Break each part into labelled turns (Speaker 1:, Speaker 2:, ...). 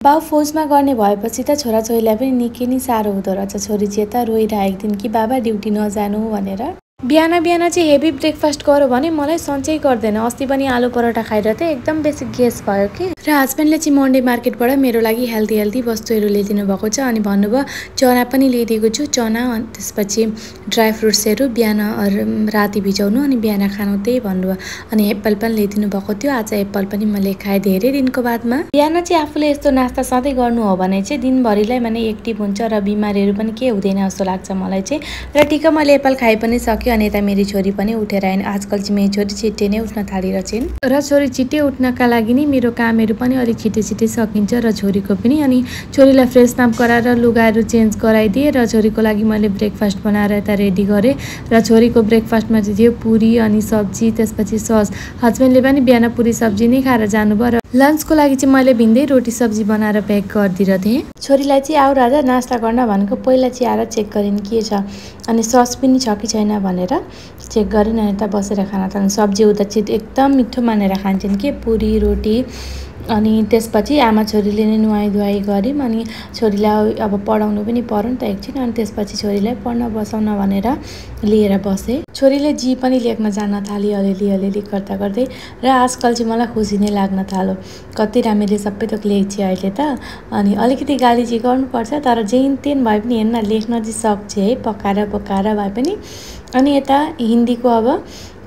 Speaker 1: बाउ फौजमा गर्ने भएपछि त छोराछोरीलाई पनि निकै नै साह्रो हुँदो रहेछ। छोरी चाहिँ यता रोइरहेको थिइन् कि बाबा ड्युटी नजानु भनेर। बिहान चाहिँ हेभी ब्रेकफास्ट गरौँ भने मलाई सन्चै गर्दैन। अस्ति पनि आलु परोटा खाएर चाहिँ एकदम बेसी ग्यास भयो कि। र हस्बेन्डले चाहिँ मन्डे मार्केटबाट मेरो लागि हेल्दी वस्तुहरू ल्याइदिनु भएको छ। अनि भन्नुभयो चना पनि ल्याइदिएको छु, चना अनि त्यसपछि ड्राई फ्रुट्सहरू बिहान राति भिजाउनु अनि बिहान खानु त्यही भन्नुभयो। अनि एप्पल पनि ल्याइदिनु भएको थियो। आज एप्पल पनि मैले खाएँ धेरै दिनको बादमा। बिहान चाहिँ आफूले यस्तो नास्ता सधैँ गर्नु हो भने चाहिँ दिनभरिलाई माने एक्टिभ हुन्छ र बिमारीहरू पनि के हुँदैन जस्तो लाग्छ मलाई चाहिँ। र ठिक्क मैले एप्पल खाइ पनि सक्यो। अनि यता मेरी छोरी पनि उठेर आइन्। आजकल चाहिँ मेरी छोरी छिट्टै नै उठ्न थालिरहेछिन् र छोरी छिट्टै उठ्नका लागि नै मेरो कामहरू पनि अलिक छिट्टै सकिन्छ र छोरीको पनि। अनि छोरीलाई फ्रेस नाप गराएर लुगाहरू चेन्ज गराइदिएँ र छोरीको लागि मैले ब्रेकफास्ट बनाएर यता रेडी गरेँ। र छोरीको ब्रेकफास्टमा चाहिँ थियो पुरी अनि सब्जी त्यसपछि सस। हस्बेन्डले पनि बिहान पुरी सब्जी नै खाएर जानुभयो र लन्चको लागि चाहिँ मैले भिन्दै रोटी सब्जी बनाएर प्याक गरिदिएर थिएँ। छोरीलाई चाहिँ आऊ राजा नास्ता गर्न भनेको पहिला चाहिँ आएर चेक गरिन् के छ अनि सस पनि छ कि छैन भनेर चेक गरिन्। अनि यता बसेर खाना थाल्नु। सब्जी हुँदा चाहिँ एकदम मिठो मानेर खान्छन् कि पुरी रोटी। अनि त्यसपछि आमा छोरीले नै नुहाई गऱ्यौँ। अनि छोरीलाई अब पढाउनु पनि पर्यो नि त एकछिन। अनि त्यसपछि छोरीलाई पढ्न बसाउन भनेर लिएर बसेँ। छोरीले जी पनि लेख्न जान्न थाली अलिअलि गर्दै र आजकल चाहिँ मलाई खुसी नै लाग्न थाल्यो। कति राम्ररी सबै थोक लेख्छ अहिले त। अनि अलिकति गाली चाहिँ गर्नुपर्छ तर जेन तेन भए पनि हेर्न लेख्न चाहिँ सक्छ है पकाएर भए पनि। अनि यता हिन्दीको अब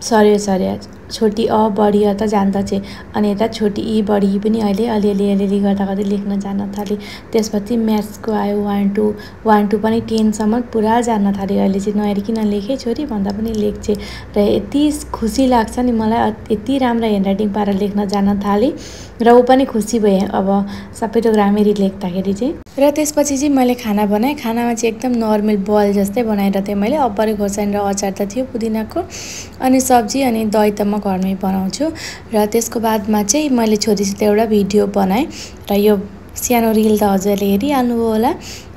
Speaker 1: सर्यो छोटी अ बढी अ त जान्दछ। अनि यता छोटी ई बढी ई पनि अहिले अलिअलि गर्दै लेख्न जान्न थालेँ। त्यसपछि म्याथ्सको आयो 1 2 पनि 10 सम्म पुरा जान्न थालेँ। अहिले चाहिँ नहेरिकन लेखेँ छोरी भन्दा पनि लेख्छे र यति खुसी लाग्छ नि मलाई। यति राम्रो ह्यान्डराइटिङ पारेर लेख्न जान्न थालेँ र ऊ पनि खुसी भए अब सबै थोक राम्ररी लेख्दाखेरि चाहिँ। र त्यसपछि चाहिँ मैले खाना बनाएँ। खानामा चाहिँ एकदम नर्मल बोइल जस्तै बनाएर थिएँ मैले। अब्बरे खोर्सानी र अचार त थियो पुदिनाको अनि सब्जी अनि दही त म घरमै बनाउँछु। र त्यसको बादमा चाहिँ मैले छोरीसित एउटा भिडियो बनाएँ र यो सानो रिल त हजुरले हेरिहाल्नुभयो होला।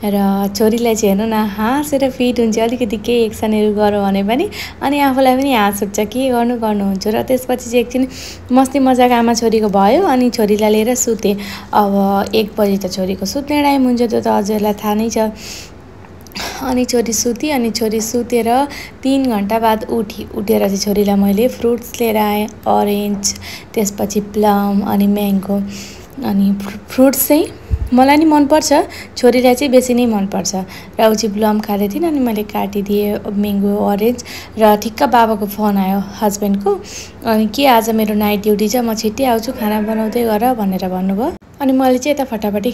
Speaker 1: र छोरीलाई चाहिँ हेर्नु न हाँसेर फिट हुन्छ अलिकति केही एक्सनहरू गरौँ भने पनि अनि आफूलाई पनि हाँस उठ्छ के गर्नुहुन्छ। र त्यसपछि चाहिँ एकछिन मस्ती मजाक आमा छोरीको भयो अनि छोरीलाई लिएर सुतेँ। अब 1 बजी त छोरीको सुत्ने टाइम हुन्छ त्यो त हजुरलाई थाहा नै छ। अनि छोरी सुती अनि छोरी सुतेर 3 घन्टा बाद उठेर चाहिँ छोरीलाई मैले फ्रुट्स लिएर आएँ। अरेन्ज त्यसपछि प्लम अनि म्याङ्गो। अनि फ्रुट्स चाहिँ मलाई नि मनपर्छ छोरीलाई चाहिँ बेसी नै मनपर्छ। र ऊ चाहिँ प्लम खाँदै थिइन् अनि मैले काटिदिएँ म्याङ्गो अरेन्ज। र ठिक्क बाबाको फोन आयो हस्बेन्डको। अनि के आज मेरो नाइट ड्युटी छ म छिट्टै आउँछु खाना बनाउँदै गर भनेर भन्नुभयो। अनि मैले चाहिँ यता फटाफटी